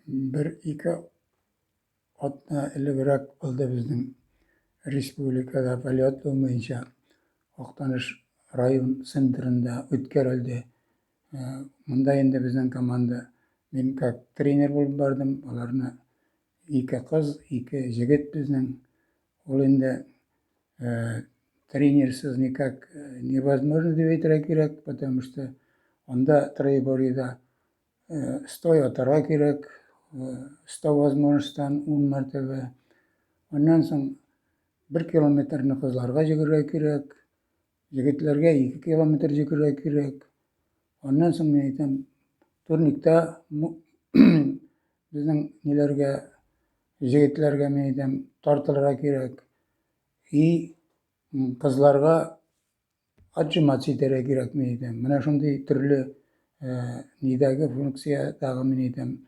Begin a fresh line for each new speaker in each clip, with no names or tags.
Бер-ике атна элегрәк булды безнең республикада полиатлон буенча Актаныш район центрында үткәрелде. Монда инде безнең команда, мин как тренер булып бардым, аларны ике кыз, ике җегет безнең. Ул инде тренерсыз никак невозможно дип әйтергә кирәк, потому что анда троеборьеда Стой атарга кирәк, 100 возможностьтан 10 мәртәбә. Аннан соң 1 километрны кызларга йөгерергә кирәк, егетләргә 2 километр йөгерергә кирәк. Аннан соң мин әйтәм, турникта безнең ниләргә, егетләргә мин әйтәм, тартылырга кирәк. И кызларга отжиматься итәргә кирәк, мин әйтәм. Менә шундый төрле нидәге функциядагы, мин әйтәм,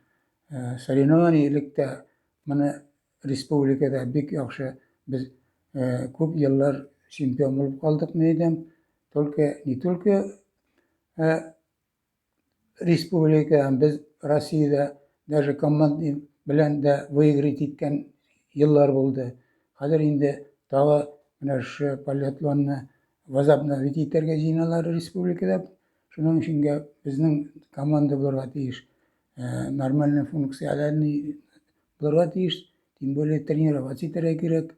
соревнование элек тә моны республикада бик яхшы без күп еллар чемпион булып калдык, мин әйтәм. Только не только республика, без Россиядә даже командный белән дә выиграть иткән еллар булды. Хәзер инде тагы менә шушы полиатлонны возобновить итәргә җыеналар республикада. Шуның өчен дә безнең команда булырга тиеш. Нормальный функциональный булырга тиеш. Тем более тренироваться итәргә кирәк.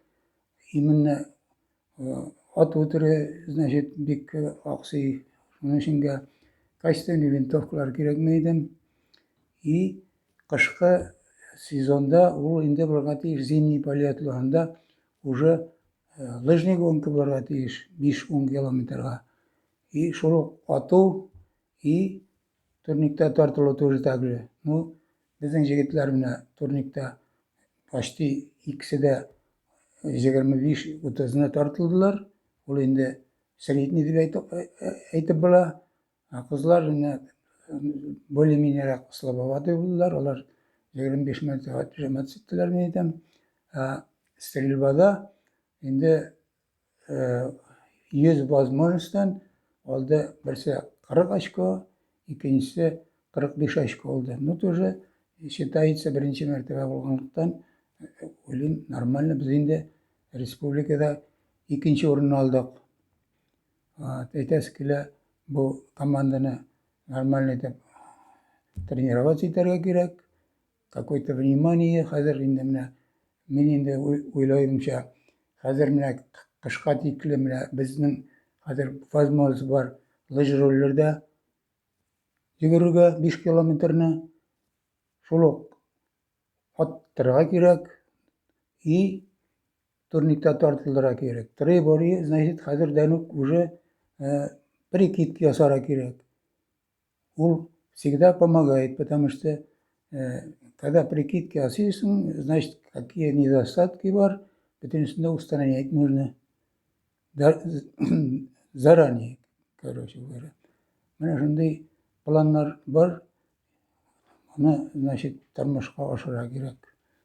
Именно Ату төре, значит, бик аксый. Шуның өчен дә качественный винтовкалар кирәкми иде. И кышкы сезонда ул инде булырга тиеш зимний полиатлонда уже лыжный гонка булырга тиеш 5-10 километрга. И шул ук ату и турникта тартылу тоже так же. Ну, безнең җегетләр менә турникта почти икесе дә 25-30-ны тартылдылар. Ул инде средний дип әйтеп була. Ә кызлар инде более-менее слабоватый булдылар. Алар 25 мәртәбә отжиматься иттеләр, мин әйтәм. Ә стрельбада инде 100 возможностьтан алды берсе 40 очко, икенчесе 45 очко алды. Ну, тоже считается беренче мәртәбә булганлыктан, уйлыйм, нормально. Без инде республикада икенче урынны алдык. Әйтәсе килә, бу команданы нормально итеп тренироваться итәргә кирәк. Какое-то внимание хәзер инде менә мин инде уйлавымча, хәзер менә кышка тикле менә безнең хәзер возможность бар лыжроллерда йөгерергә 5 километрны, шул ук аттырырга кирәк и турникта тартылырга кирәк. Троеборье, значит, хәзердән үк уже прикидка ясарга кирәк. Ул всегда помогает, потому что когда прикидки ясыйсың, значит, какие недостатки бар, бөтенесен дә устранять можно заранее, короче говоря. Менә шундый планнар бар, моны, значит, тормышка ашырырга кирәк.